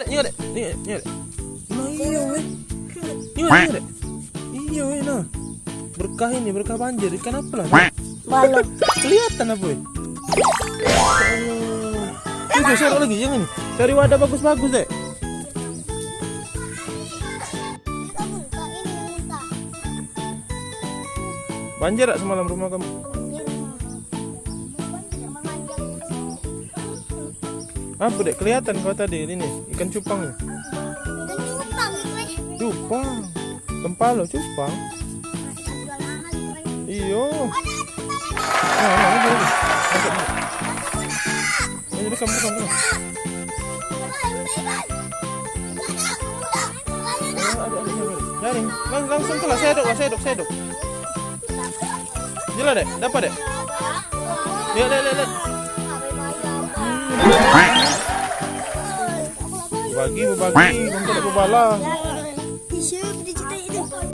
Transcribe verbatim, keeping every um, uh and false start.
Nengok, Dek. Nengok, nengok, Dek. Nah, iyo, weh. Nengok, nengok, Dek. Iyo, weh, nah. Berkah ini, berkah banjir. Ikan apa lah, Dek? Balok. Kelihatan apa, weh? Ya Allah. Itu, serok lagi, yang ini. Cari wadah bagus-bagus, Dek. Banjir tak semalam rumah kamu? Apa, Dek? Kelihatan kau tadi ini, ikan cupang ni. Cupang. Kempalo cupang. Iyo. Nah, nah, ini, ini. Masuk, masuk. Ini rekam, rekam, rekam. Aduh, aduh, aduh, aduh. Jaring. Lang-, langsung tu lah, sedok lah, sedok, sedok. Jelas, Dek? Dapat, Dek? Lihat, lihat, lihat, lihat. Bagi, bagi, untuk dapat bala.